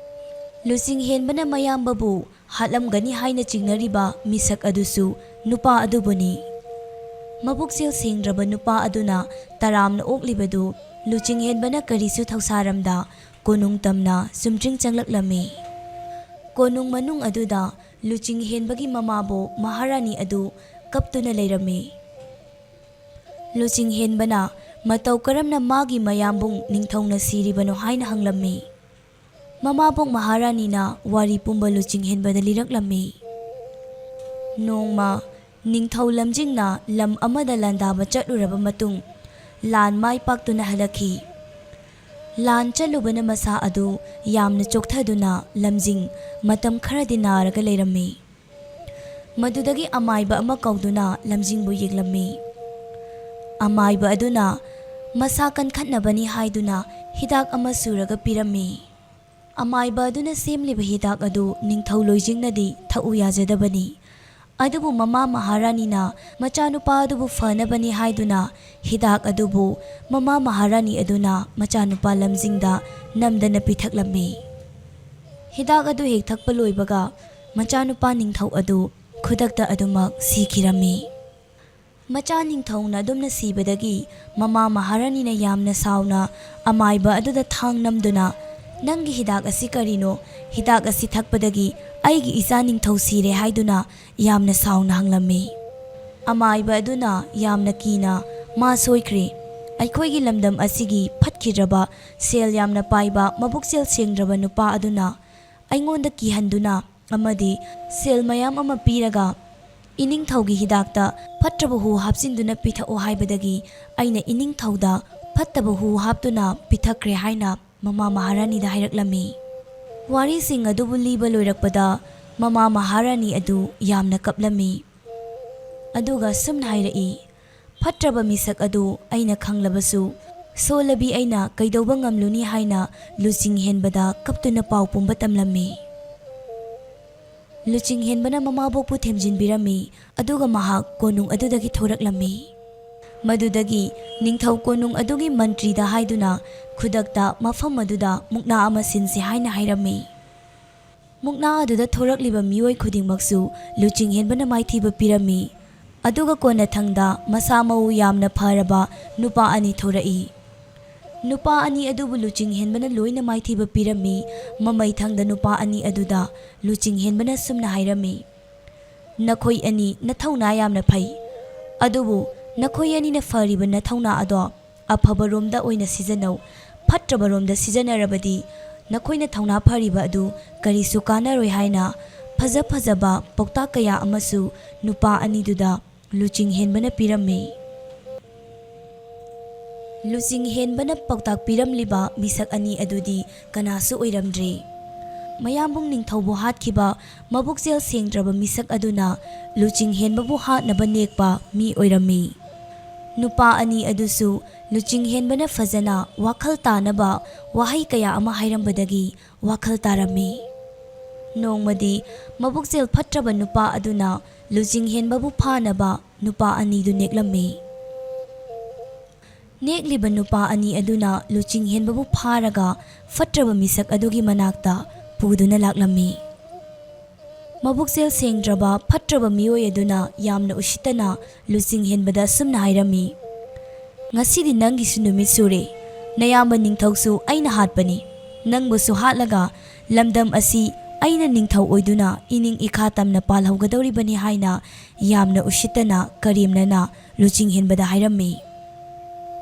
ꯂꯨꯆꯤꯡ ꯍꯦꯟꯕꯅ ꯃꯌꯥꯝꯕꯕꯨ ꯍꯥꯠꯂꯝꯒꯅꯤ ꯍꯥꯏꯅ ꯆꯤꯡꯅꯔꯤꯕ ꯃꯤꯁꯛ ꯑꯗꯨꯁꯨ ꯅꯨꯄꯥ ꯑꯗꯨꯕꯨꯅꯤ꯫ ꯃꯕꯨꯛꯆꯦꯜ ꯁꯦꯡꯗ꯭ꯔꯕ ꯅꯨꯄꯥ ꯑꯗꯨꯅ ꯇꯔꯥꯝꯅ ꯑꯣꯛꯂꯤꯕꯗꯨ ꯂꯨꯆꯤꯡ ꯍꯦꯟꯕꯅ ꯀꯔꯤꯁꯨ ꯊꯧꯁꯥꯔꯝꯗ ꯀꯣꯅꯨꯡ ꯇꯝꯅ ꯆꯨꯝꯗ꯭ꯔꯤꯡ ꯆꯪꯂꯛꯂꯝꯃꯤ꯫ ꯀꯣꯅꯨꯡ ꯃꯅꯨꯡ ꯑꯗꯨꯗ ꯂꯨꯆꯤꯡ ꯍꯦꯟꯕꯒꯤ ꯃꯃꯥꯕꯣꯛ ꯃꯍꯥꯔꯥꯅꯤ ꯑꯗꯨ ꯀꯞꯇꯨꯅ ꯂꯩꯔꯝꯃꯤ꯫ ꯂꯨꯆꯤꯡ ꯍꯦꯟꯕꯅ ꯃꯇꯧ ꯀꯔꯝꯅ ꯃꯥꯒꯤ ꯃꯌꯥꯝꯕꯨꯡ ꯅꯤꯡꯊꯧꯅ ꯁꯤꯔꯤꯕꯅꯣ ꯍꯥꯏꯅ ꯍꯪꯂꯝꯃꯤ꯫ ꯃꯃꯥꯕꯣꯛ ꯃꯍꯥꯔꯥꯅꯤꯅ ꯋꯥꯔꯤ ꯄꯨꯝꯕ ꯂꯨꯆꯤꯡ ꯍꯦꯟꯕꯗ ꯂꯤꯔꯛꯂꯝꯃꯤ꯫ ꯅꯣꯡꯃ ꯅꯤꯡꯊꯧ ꯂꯝꯖꯤꯡꯅ ꯂꯝ ꯑꯃꯗ ꯂꯥꯟꯗꯥꯕ ꯆꯠꯂꯨꯔꯕ ꯃꯇꯨꯡ, ꯂꯥꯟ ꯃꯥꯏ ꯄꯥꯛꯇꯨꯅ ꯍꯜꯂꯛꯈꯤ꯫ ꯂꯥꯟ ꯆꯠꯂꯨꯕꯅ ꯃꯁꯥ ꯑꯗꯨ ꯌꯥꯝꯅ ꯆꯣꯛꯊꯗꯨꯅ ꯂꯝꯖꯤꯡ ꯃꯇꯝ ꯈꯔꯗꯤ ꯅꯥꯔꯒ ꯂꯩꯔꯝꯃꯤ꯫ ꯃꯗꯨꯗꯒꯤ ꯑꯃꯥꯏꯕ ꯑꯃ ꯀꯧꯗꯨꯅ ꯂꯝꯖꯤꯡꯕꯨ ꯌꯦꯡꯂꯝꯃꯤ꯫ ꯑꯃꯥꯏꯕ ꯑꯗꯨꯅ ꯃꯁꯥ ꯀꯟꯈꯠꯅꯕꯅꯤ ꯍꯥꯏꯗꯨꯅ ꯍꯤꯗꯥꯛ ꯑꯃ ꯁꯨꯔꯒ ꯄꯤꯔꯝꯃꯤ꯫ ꯑꯃꯥꯏꯕ ꯑꯗꯨꯅ ꯁꯦꯝꯂꯤꯕ ꯍꯤꯗꯥꯛ ꯑꯗꯨ ꯅꯤꯡꯊꯧ ꯂꯣꯏꯖꯤꯡꯅꯗꯤ ꯊꯛꯎ ꯌꯥꯖꯗꯕꯅꯤ꯫ ꯑꯗꯨꯕꯨ ꯃꯃꯥ ꯃꯍꯥꯔꯥꯅꯤꯅ ꯃꯆꯥꯅꯨꯄꯥ ꯑꯗꯨꯕꯨ ꯐꯅꯕꯅꯤ ꯍꯥꯏꯗꯨꯅ ꯍꯤꯗꯥꯛ ꯑꯗꯨꯕꯨ ꯃꯃꯥ ꯃꯍꯥꯔꯥꯅꯤ ꯑꯗꯨꯅ ꯃꯆꯥꯅꯨꯄꯥ ꯂꯝꯖꯤꯡꯗ ꯅꯝꯗꯅ ꯄꯤꯊꯛꯂꯝꯃꯤ꯫ ꯍꯤꯗꯥꯛ ꯑꯗꯨ ꯍꯦꯛ ꯊꯛꯄ ꯂꯣꯏꯕꯒ ꯃꯆꯥꯅꯨꯄꯥ ꯅꯤꯡꯊꯧ ꯑꯗꯨ ꯈꯨꯗꯛꯇ ꯑꯗꯨꯃꯛ ꯁꯤꯈꯤꯔꯝꯃꯤ꯫ ꯃꯆꯥ ꯅꯤꯡꯊꯧꯅ ꯑꯗꯨꯝꯅ ꯁꯤꯕꯗꯒꯤ ꯃꯃꯥ ꯃꯍꯥꯔꯥꯅꯤꯅ ꯌꯥꯝꯅ ꯁꯥꯎꯅ ꯑꯃꯥꯏꯕ ꯑꯗꯨꯗ ꯊꯥꯡ ꯅꯝꯗꯨꯅ, "ꯅꯪꯒꯤ ꯍꯤꯗꯥꯛ ꯑꯁꯤ ꯀꯔꯤꯅꯣ? ꯍꯤꯗꯥꯛ ꯑꯁꯤ ꯊꯛꯄꯗꯒꯤ ꯑꯩꯒꯤ ꯏꯆꯥ ꯅꯤꯡꯊꯧ ꯁꯤꯔꯦ" ꯍꯥꯏꯗꯨꯅ ꯌꯥꯝꯅ ꯁꯥꯎꯅ ꯍꯪꯂꯝꯃꯤ꯫ ꯑꯃꯥꯏꯕ ꯑꯗꯨꯅ ꯌꯥꯝꯅ ꯀꯤꯅ, "ꯃꯥ ꯁꯣꯏꯈ꯭ꯔꯦ꯫ ꯑꯩꯈꯣꯏꯒꯤ ꯂꯝꯗꯝ ꯑꯁꯤꯒꯤ ꯐꯠꯈꯤꯗ꯭ꯔꯕ, ꯁꯦꯜ ꯌꯥꯝꯅ ꯄꯥꯏꯕ, ꯃꯕꯨꯛꯆꯦꯜ ꯁꯦꯡꯗ꯭ꯔꯕ ꯅꯨꯄꯥ ꯑꯗꯨꯅ ꯑꯩꯉꯣꯟꯗ ꯀꯤꯍꯟꯗꯨꯅ ꯑꯃꯗꯤ ꯁꯦꯜ ꯃꯌꯥꯝ ꯑꯃ ꯄꯤꯔꯒ ꯏꯅꯤꯡꯊꯧꯒꯤ ꯍꯤꯗꯥꯛꯇ ꯐꯠꯇ꯭ꯔꯕ ꯍꯨ ꯍꯥꯞꯆꯤꯟꯗꯨꯅ ꯄꯤꯊꯛꯑꯣ ꯍꯥꯏꯕꯗꯒꯤ ꯑꯩꯅ ꯏꯅꯤꯡꯊꯧꯗ ꯐꯠꯇꯕ ꯍꯨ ꯍꯥꯞꯇꯨꯅ ꯄꯤꯊꯛꯈ꯭ꯔꯦ" ꯍꯥꯏꯅ ꯃꯃꯥ ꯃꯍꯥꯔꯥꯅꯤꯗ ꯍꯥꯏꯔꯛꯂꯝꯃꯤ꯫ ꯋꯥꯔꯤꯁꯤꯡ ꯑꯗꯨꯕꯨ ꯂꯤꯕ ꯂꯣꯏꯔꯛꯄꯗ ꯃꯃꯥ ꯃꯍꯥꯔꯥꯅꯤ ꯑꯗꯨ ꯌꯥꯝꯅ ꯀꯞꯂꯝꯃꯤ꯫ ꯑꯗꯨꯒ ꯁꯨꯝꯅ ꯍꯥꯏꯔꯛꯏ, "ꯐꯠꯇ꯭ꯔꯕ ꯃꯤꯁꯛ ꯑꯗꯨ ꯑꯩꯅ ꯈꯪꯂꯕꯁꯨ, ꯁꯣꯜꯂꯕꯤ ꯑꯩꯅ ꯀꯩꯗꯧꯕ ꯉꯝꯂꯨꯅꯤ?" ꯍꯥꯏꯅ ꯂꯨꯆꯤꯡ ꯍꯦꯟꯕꯗ ꯀꯞꯇꯨꯅ ꯄꯥꯎ ꯄꯨꯝꯕ ꯇꯝꯂꯝꯃꯤ꯫ ꯂꯨꯆꯤꯡ ꯍꯦꯟꯕꯅ ꯃꯃꯥꯕꯣꯛꯄꯨ ꯊꯦꯝꯖꯤꯟꯕꯤꯔꯝꯃꯤ, ꯑꯗꯨꯒ ꯃꯍꯥꯛ ꯀꯣꯅꯨꯡ ꯑꯗꯨꯗꯒꯤ ꯊꯣꯔꯛꯂꯝꯃꯤ꯫ ꯃꯗꯨꯗꯒꯤ ꯅꯤꯡꯊꯧ ꯀꯣꯅꯨꯡ ꯑꯗꯨꯒꯤ ꯃꯟꯇ꯭ꯔꯤꯗ ꯍꯥꯏꯗꯨꯅ ꯈꯨꯗꯛꯇ ꯃꯐꯝ ꯑꯗꯨꯗ ꯃꯨꯛꯅꯥ ꯑꯃ ꯁꯤꯟꯁꯤ ꯍꯥꯏꯅ ꯍꯥꯏꯔꯝꯃꯤ꯫ ꯃꯨꯛꯅꯥ ꯑꯗꯨꯗ ꯊꯣꯔꯛꯂꯤꯕ ꯃꯤꯑꯣꯏ ꯈꯨꯗꯤꯡꯃꯛꯁꯨ ꯂꯨꯆꯤꯡ ꯍꯦꯟꯕꯅ ꯃꯥꯏꯊꯤꯕ ꯄꯤꯔꯝꯃꯤ꯫ ꯑꯗꯨꯒ ꯀꯣꯟꯅꯊꯪꯗ ꯃꯁꯥ ꯃꯎ ꯌꯥꯝꯅ ꯐꯔꯕ ꯅꯨꯄꯥ ꯑꯅꯤ ꯊꯣꯔꯛꯏ꯫ ꯅꯨꯄꯥ ꯑꯅꯤ ꯑꯗꯨꯕꯨ ꯂꯨꯆꯤꯡ ꯍꯦꯟꯕꯅ ꯂꯣꯏꯅ ꯃꯥꯏꯊꯤꯕ ꯄꯤꯔꯝꯃꯤ꯫ ꯃꯃꯩꯊꯪꯗ ꯅꯨꯄꯥ ꯑꯅꯤ ꯑꯗꯨꯗ ꯂꯨꯆꯤꯡ ꯍꯦꯟꯕꯅ ꯁꯨꯝꯅ ꯍꯥꯏꯔꯝꯃꯤ, "ꯅꯈꯣꯏ ꯑꯅꯤ ꯅꯊꯧꯅꯥ ꯌꯥꯝꯅ ꯐꯩ, ꯑꯗꯨꯕꯨ ꯅꯈꯣꯏ ꯑꯅꯤꯅ ꯐꯔꯤꯕ ꯅꯊꯧꯅꯥ ꯑꯗꯣ ꯑꯐꯕꯔꯣꯝꯗ ꯑꯣꯏꯅ ꯁꯤꯖꯤꯟꯅꯧ꯫ ꯐꯠꯇ꯭ꯔꯕꯔꯣꯝꯗ ꯁꯤꯖꯤꯟꯅꯔꯕꯗꯤ ꯅꯈꯣꯏꯅ ꯊꯧꯅꯥ ꯐꯔꯤꯕ ꯑꯗꯨ ꯀꯔꯤꯁꯨ ꯀꯥꯟꯅꯔꯣꯏ" ꯍꯥꯏꯅ ꯐꯖ ꯐꯖꯕ ꯄꯥꯎꯇꯥꯛ ꯀꯌꯥ ꯑꯃꯁꯨ ꯅꯨꯄꯥ ꯑꯅꯤꯗꯨꯗ ꯂꯨꯆꯤꯡ ꯍꯦꯟꯕꯅ ꯄꯤꯔꯝꯃꯤ꯫ ꯂꯨꯆꯤꯡ ꯍꯦꯟꯕꯅ ꯄꯥꯎꯇꯥꯛ ꯄꯤꯔꯝꯂꯤꯕ ꯃꯤꯁꯛ ꯑꯅꯤ ꯑꯗꯨꯗꯤ ꯀꯅꯥꯁꯨ ꯑꯣꯏꯔꯝꯗ꯭ꯔꯦ꯫ ꯃꯌꯥꯝꯕꯨꯡ ꯅꯤꯡꯊꯧꯕꯨ ꯍꯥꯠꯈꯤꯕ ꯃꯕꯨꯛꯆꯦꯜ ꯁꯦꯡꯗ꯭ꯔꯕ ꯃꯤꯁꯛ ꯑꯗꯨꯅ ꯂꯨꯆꯤꯡ ꯍꯦꯟꯕꯕꯨ ꯍꯥꯠꯅꯕ ꯅꯦꯛꯄ ꯃꯤ ꯑꯣꯏꯔꯝꯃꯤ꯫ ꯅꯨꯄꯥ ꯑꯅꯤ ꯑꯗꯨꯁꯨ ꯂꯨꯆꯤꯡ ꯍꯦꯟꯕꯅ ꯐꯖꯅ ꯋꯥꯈꯜ ꯇꯥꯅꯕ ꯋꯥꯍꯩ ꯀꯌꯥ ꯑꯃ ꯍꯥꯏꯔꯝꯕꯗꯒꯤ ꯋꯥꯈꯜ ꯇꯥꯔꯝꯃꯤ꯫ ꯅꯣꯡꯃꯗꯤ ꯃꯕꯨꯛꯆꯦꯜ ꯐꯠꯇ꯭ꯔꯕ ꯅꯨꯄꯥ ꯑꯗꯨꯅ ꯂꯨꯆꯤꯡ ꯍꯦꯟꯕꯕꯨ ꯐꯥꯅꯕ ꯅꯨꯄꯥ ꯑꯅꯤꯗꯨ ꯅꯦꯛꯂꯝꯃꯤ꯫ ꯅꯦꯛꯂꯤꯕ ꯅꯨꯄꯥ ꯑꯅꯤ ꯑꯗꯨꯅ ꯂꯨꯆꯤꯡ ꯍꯦꯟꯕꯕꯨ ꯐꯥꯔꯒ ꯐꯠꯇ꯭ꯔꯕ ꯃꯤꯁꯛ ꯑꯗꯨꯒꯤ ꯃꯅꯥꯛꯇ ꯄꯨꯗꯨꯅ ꯂꯥꯛꯂꯝꯃꯤ꯫ ꯃꯕꯨꯛꯆꯦꯜ ꯁꯦꯡꯗ꯭ꯔꯕ ꯐꯠꯇ꯭ꯔꯕ ꯃꯤꯑꯣꯏ ꯑꯗꯨꯅ ꯌꯥꯝꯅ ꯎꯁꯤꯠꯇꯅ ꯂꯨꯆꯤꯡ ꯍꯦꯟꯕꯗ ꯑꯁꯨꯝꯅ ꯍꯥꯏꯔꯝꯃꯤ, "ꯉꯁꯤꯗꯤ ꯅꯪꯒꯤꯁꯨ ꯅꯨꯃꯤꯠ ꯁꯨꯔꯦ꯫ ꯅꯌꯥꯝꯕ ꯅꯤꯡꯊꯧꯁꯨ ꯑꯩꯅ ꯍꯥꯠꯄꯅꯤ꯫ ꯅꯪꯕꯨꯁꯨ ꯍꯥꯠꯂꯒ ꯂꯝꯗꯝ ꯑꯁꯤ ꯑꯩꯅ ꯅꯤꯡꯊꯧ ꯑꯣꯏꯗꯨꯅ ꯏꯅꯤꯡ ꯏꯈꯥ ꯇꯝꯅ ꯄꯥꯜꯍꯧꯒꯗꯧꯔꯤꯕꯅꯤ" ꯍꯥꯏꯅ ꯌꯥꯝꯅ ꯎꯁꯤꯠꯇꯅ ꯀꯔꯦꯝꯅꯅ ꯂꯨꯆꯤꯡ ꯍꯦꯟꯕꯗ ꯍꯥꯏꯔꯝꯃꯤ꯫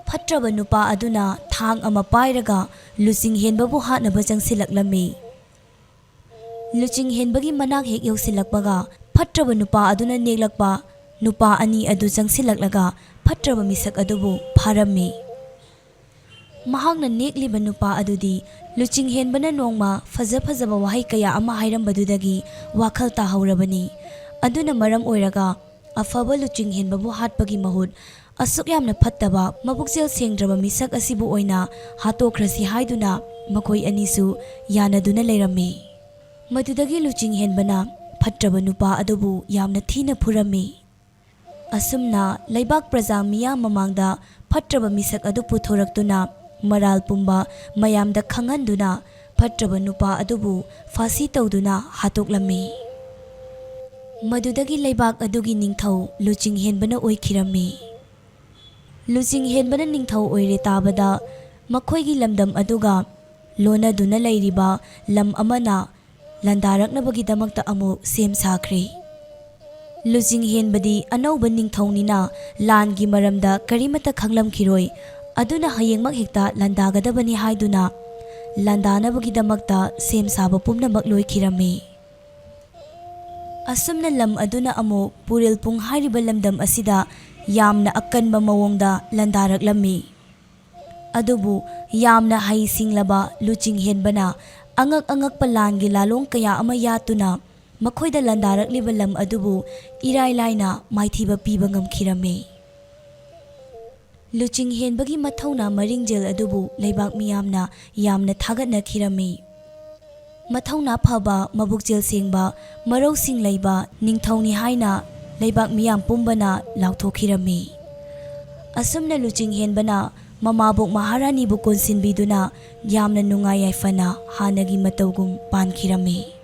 ꯐꯠꯇ꯭ꯔꯕ ꯅꯨꯄꯥ ꯑꯗꯨꯅ ꯊꯥꯡ ꯑꯃ ꯄꯥꯏꯔꯒ ꯂꯨꯆꯤꯡ ꯍꯦꯟꯕꯕꯨ ꯍꯥꯠꯅꯕ ꯆꯪꯁꯤꯜꯂꯛꯂꯝꯃꯤ꯫ ꯂꯨꯆꯤꯡ ꯍꯦꯟꯕꯒꯤ ꯃꯅꯥꯛ ꯍꯦꯛ ꯌꯧꯁꯤꯜꯂꯛꯄꯒ, ꯐꯠꯇ꯭ꯔꯕ ꯅꯨꯄꯥ ꯑꯗꯨꯅ ꯅꯦꯛꯂꯛꯄ ꯅꯨꯄꯥ ꯑꯅꯤ ꯑꯗꯨ ꯆꯪꯁꯤꯜꯂꯛꯂꯒ ꯐꯠꯇ꯭ꯔꯕ ꯃꯤꯁꯛ ꯑꯗꯨꯕꯨ ꯐꯥꯔꯝꯃꯤ꯫ ꯃꯍꯥꯛꯅ ꯅꯦꯛꯂꯤꯕ ꯅꯨꯄꯥ ꯑꯗꯨꯗꯤ ꯂꯨꯆꯤꯡ ꯍꯦꯟꯕꯅ ꯅꯣꯡꯃ ꯐꯖ ꯐꯖꯕ ꯋꯥꯍꯩ ꯀꯌꯥ ꯑꯃ ꯍꯥꯏꯔꯝꯕꯗꯨꯗꯒꯤ ꯋꯥꯈꯜ ꯇꯥꯍꯧꯔꯕꯅꯤ꯫ ꯑꯗꯨꯅ ꯃꯔꯝ ꯑꯣꯏꯔꯒ ꯑꯐꯕ ꯂꯨꯆꯤꯡ ꯍꯦꯟꯕꯕꯨ ꯍꯥꯠꯄꯒꯤ ꯃꯍꯨꯠ, ꯑꯁꯨꯛ ꯌꯥꯝꯅ ꯐꯠꯇꯕ, ꯃꯕꯨꯛꯆꯦꯜ ꯁꯦꯡꯗ꯭ꯔꯕ ꯃꯤꯁꯛ ꯑꯁꯤꯕꯨ ꯑꯣꯏꯅ ꯍꯥꯠꯇꯣꯛꯈ꯭ꯔꯁꯤ ꯍꯥꯏꯗꯨꯅ ꯃꯈꯣꯏ ꯑꯅꯤꯁꯨ ꯌꯥꯅꯗꯨꯅ ꯂꯩꯔꯝꯃꯤ꯫ ꯃꯗꯨꯗꯒꯤ ꯂꯨꯆꯤꯡ ꯍꯦꯟꯕꯅ ꯐꯠꯇ꯭ꯔꯕ ꯅꯨꯄꯥ ꯑꯗꯨꯕꯨ ꯌꯥꯝꯅ ꯊꯤꯅ ꯐꯨꯔꯝꯃꯤ꯫ ꯑꯁꯨꯝꯅ ꯂꯩꯕꯥꯛ ꯄ꯭ꯔꯖꯥ ꯃꯤꯌꯥꯝ ꯃꯃꯥꯡꯗ ꯐꯠꯇ꯭ꯔꯕ ꯃꯤꯁꯛ ꯑꯗꯨ ꯄꯨꯊꯣꯔꯛꯇꯨꯅ, ꯃꯔꯥꯜ ꯄꯨꯝꯕ ꯃꯌꯥꯝꯗ ꯈꯪꯍꯟꯗꯨꯅ, ꯐꯠꯇ꯭ꯔꯕ ꯅꯨꯄꯥ ꯑꯗꯨꯕꯨ ꯐꯥꯁꯤ ꯇꯧꯗꯨꯅ ꯍꯥꯠꯇꯣꯛꯂꯝꯃꯤ꯫ ꯃꯗꯨꯗꯒꯤ ꯂꯩꯕꯥꯛ ꯑꯗꯨꯒꯤ ꯅꯤꯡꯊꯧ ꯂꯨꯆꯤꯡ ꯍꯦꯟꯕꯅ ꯑꯣꯏꯈꯤꯔꯝꯃꯤ꯫ ꯂꯨꯆꯤꯡ ꯍꯦꯟꯕꯅ ꯅꯤꯡꯊꯧ ꯑꯣꯏꯔꯦ ꯇꯥꯕꯗ, ꯃꯈꯣꯏꯒꯤ ꯂꯝꯗꯝ ꯑꯗꯨꯒ ꯂꯣꯟꯅꯗꯨꯅ ꯂꯩꯔꯤꯕ ꯂꯝ ꯑꯃꯅ ꯂꯥꯟꯗꯥꯔꯛꯅꯕꯒꯤꯗꯃꯛꯇ ꯑꯃꯨꯛ ꯁꯦꯝ ꯁꯥꯈ꯭ꯔꯦ꯫ ꯂꯨꯆꯤꯡ ꯍꯦꯟꯕꯗꯤ ꯑꯅꯧꯕ ꯅꯤꯡꯊꯧꯅꯤꯅ ꯂꯥꯟꯒꯤ ꯃꯔꯝꯗ ꯀꯔꯤꯃꯠꯇ ꯈꯪꯂꯝꯈꯤꯔꯣꯏ, ꯑꯗꯨꯅ ꯍꯌꯦꯡꯃꯛ ꯍꯦꯛꯇ ꯂꯥꯟꯗꯥꯒꯗꯕꯅꯤ ꯍꯥꯏꯗꯨꯅ ꯂꯥꯟꯗꯥꯅꯕꯒꯤꯗꯃꯛꯇ ꯁꯦꯝ ꯁꯥꯕ ꯄꯨꯝꯅꯃꯛ ꯂꯣꯏꯈꯤꯔꯝꯃꯤ꯫ ꯑꯁꯨꯝꯅ ꯂꯝ ꯑꯗꯨꯅ ꯑꯃꯨꯛ ꯄꯨꯔꯦꯜꯄꯨꯡ ꯍꯥꯏꯔꯤꯕ ꯂꯝꯗꯝ ꯑꯁꯤꯗ ꯌꯥꯝꯅ ꯑꯀꯟꯕ ꯃꯑꯣꯡꯗ ꯂꯥꯟꯗꯥꯔꯛꯂꯝꯃꯤ꯫ ꯑꯗꯨꯕꯨ ꯌꯥꯝꯅ ꯍꯩ ꯁꯤꯡꯂꯕ ꯂꯨꯆꯤꯡ ꯍꯦꯟꯕꯅ ꯑꯉꯛ ꯑꯉꯛꯄ ꯂꯥꯟꯒꯤ ꯂꯥꯂꯣꯡ ꯀꯌꯥ ꯑꯃ ꯌꯥꯠꯇꯨꯅ ꯃꯈꯣꯏꯗ ꯂꯥꯟꯗꯥꯔꯛꯂꯤꯕ ꯂꯝ ꯑꯗꯨꯕꯨ ꯏꯔꯥꯏ ꯂꯥꯏꯅ ꯃꯥꯏꯊꯤꯕ ꯄꯤꯕ ꯉꯝꯈꯤꯔꯝꯃꯤ꯫ ꯂꯨꯆꯤꯡ ꯍꯦꯟꯕꯒꯤ ꯃꯊꯧꯅꯥ ꯃꯔꯤꯡꯖꯦꯜ ꯑꯗꯨꯕꯨ ꯂꯩꯕꯥꯛ ꯃꯤꯌꯥꯝꯅ ꯌꯥꯝꯅ ꯊꯥꯒꯠꯅꯈꯤꯔꯝꯃꯤ꯫ ꯃꯊꯧꯅꯥ ꯐꯕ, ꯃꯕꯨꯛꯆꯦꯜ ꯁꯦꯡꯕ, ꯃꯔꯧꯁꯤꯡ ꯂꯩꯕ ꯅꯤꯡꯊꯧꯅꯤ ꯍꯥꯏꯅ ꯂꯩꯕꯥꯛ ꯃꯤꯌꯥꯝ ꯄꯨꯝꯕꯅ ꯂꯥꯎꯊꯣꯛꯈꯤꯔꯝꯃꯤ꯫ ꯑꯁꯨꯝꯅ ꯂꯨꯆꯤꯡ ꯍꯦꯟꯕꯅ ꯃꯃꯥꯕꯣꯛ ꯃꯍꯥꯔꯥꯅꯤꯕꯨ ꯀꯣꯟꯁꯤꯟꯕꯤꯗꯨꯅ ꯌꯥꯝꯅ ꯅꯨꯡꯉꯥꯏ ꯌꯥꯏꯐꯅ ꯍꯥꯟꯅꯒꯤ ꯃꯇꯧꯒꯨꯝ ꯄꯥꯟꯈꯤꯔꯝꯃꯤ꯫